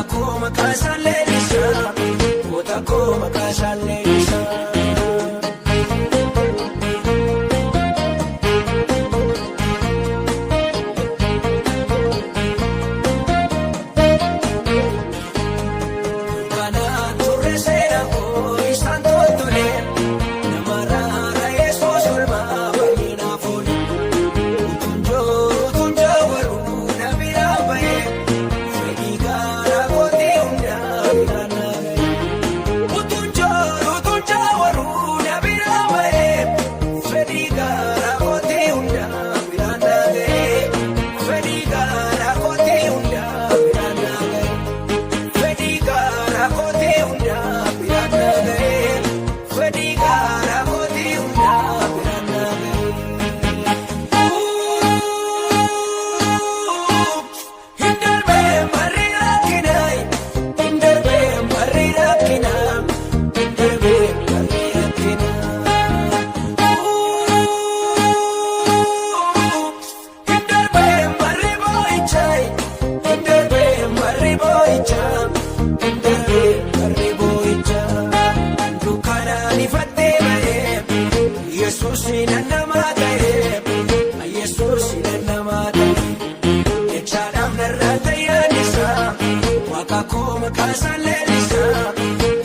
Waaqa koo maqaa isaan leellisaa, goota koo maqaa isaan leellisaa. Dukkanaan turre seera koo isaan toltole, nama raara Yesuus olmaa baay'inaaf oole. Utuun jooru utuun jaawaruu na biraa ba'ee, fedhii garaa kootii hundaa biraan na ga'e. Utuun jooru utuun jaawaruu na biraa ba'ee, fedhii garaa kootii hundaa biraan na ga'e. Fedhii garaa kootii hundaa biraan na ga'e. Fedhii garaa kootii hundaa biraan na ga'e. Fedhii garaa kootii hundaa biraan na ga'e. Hin darbee barri rakkinaa, hin darbee barri rakkinaa, hin darbee barri rakkinaa. Hin darbee barri boo'ichaa, hin darbee barri boo'ichaa, hin darbee barri boo'ichaa. Dukkanaan ifattee ba'ee, Yesuus namaa ta'ee, Yesuus namaa ta'ee. Jechaadhaaf narraa tayyaan isaa, Waaqa koo maqaa isaan leellisaa,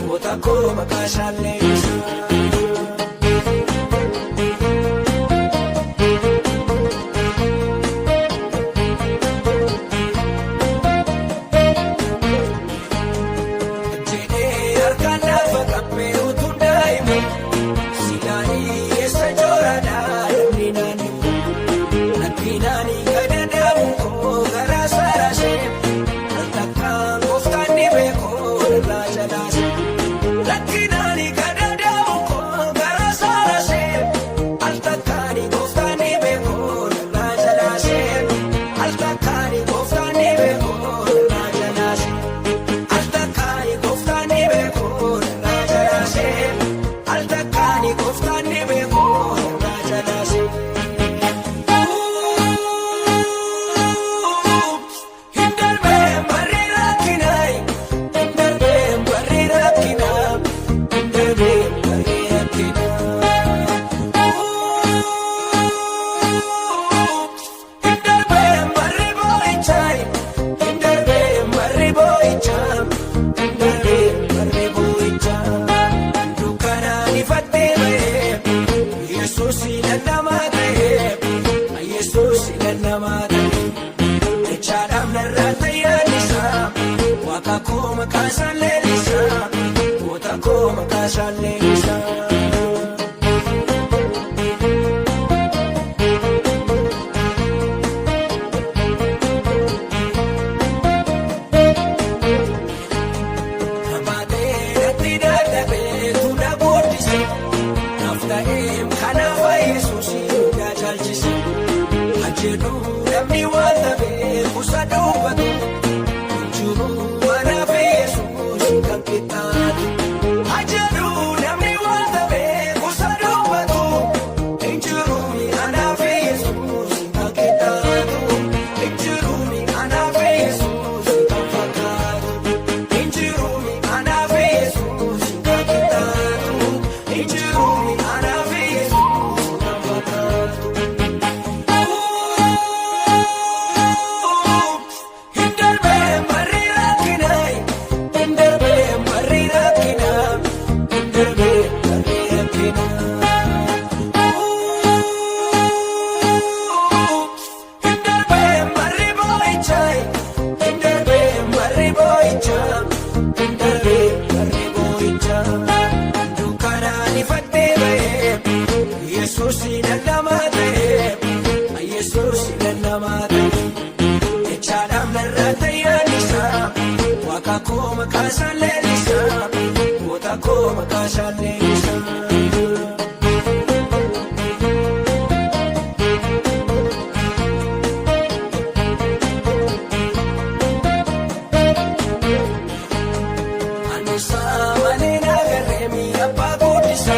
goota koo maqaa isaan leellisaa. Jedhee harkaan lafa qabbee utuu daa'imu, silaalii eessa jooraadhaa namni naannoo. Rakkinaan gadadaamu koo garaa saraasee, al takkaan gooftaan ni beekoo irraa jalaase. Rakkinaan gadadaamu koo garaa saraasee, al takkaan gooftaan ni beekoo irraa jalaase. Al takkaan gooftaan ni beekoo irraa jalaase. Al takkaan gooftaan ni beekoo irraa jalaase. Al takkaan gooftaan ni beekoo irraa jalaase. Hin darbee barri rakkinaa, hin darbee barri rakkinaa, hin darbee barri rakkinaa. Hin darbee barri boo'ichaa, hin darbee barri boo'ichaa, hin darbee barri boo'ichaa. Dukkanaan ifattee ba'ee, Yesuus namaa ta'ee, Yesuus namaa ta'ee. Jechaadhaaf narraa tayyaan isaa, Waaqa koo maqaa isaan leellisaa, goota koo maqaa isaan leellisaa. Baatee natti dadhabee tuna guddise, naaf ta'ee kanaaf Yesuus hundaa caalchise. Ajjeedu namni waan ta'eef kuusa dubbatu, jiru manaaf Yesuus kan qixxaatu. Ajjeedu namni waan ta'eef kuusa dubbatu, jiru anaaf Yesuus kan qixxaatu. Jiru anaaf Yesuus kan fakkaatu. Injiru anaaf Yesuus kan qixxaatu. Injiru anaaf Yesuus kan fakkaatu. Hin darbee barri rakkinaa, hin darbee barri rakkinaa, hin darbee barri rakkinaa. Hin darbee barri boo'ichaa, hin darbee barri boo'ichaa, hin darbee barri boo'ichaa. Dukkanaan ifattee ba'ee, Yesuus namaa ta'ee, Yesuus namaa ta'ee. Jechaadhaaf narraa tayyaan isaa, Waaqa koo maqaa isaan leellisaa, goota koo maqaa isaan leellisaa. Annisaa malee nagarree mi'a abbaa guddisa.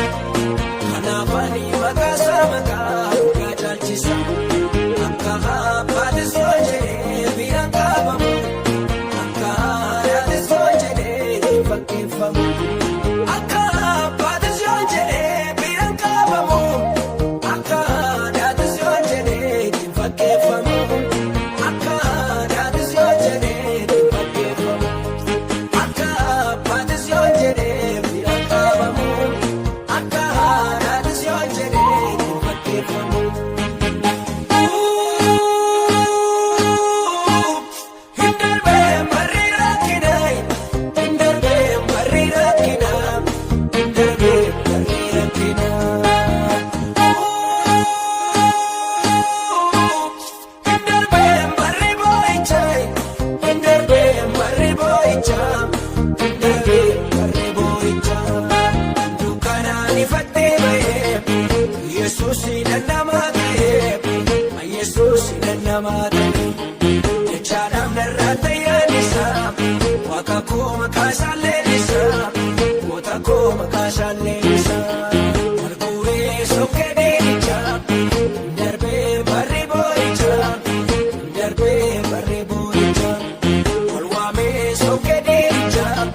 Kanaaf ani maqaa isaa maqaa dhugaa caalchisa. Akka abbaatti soo jedhee bira qabamu. Akka haadhaatti isaan leellisaa, goota koo maqaa isaan leellisaa. Walguuree sokkee deemichaa, darbee barri boo'ichaa, darbee barri boo'ichaa. Ol waamee sokkee deemichaa,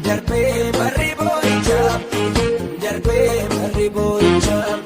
darbee barri boo'ichaa, darbee barri boo'ichaa.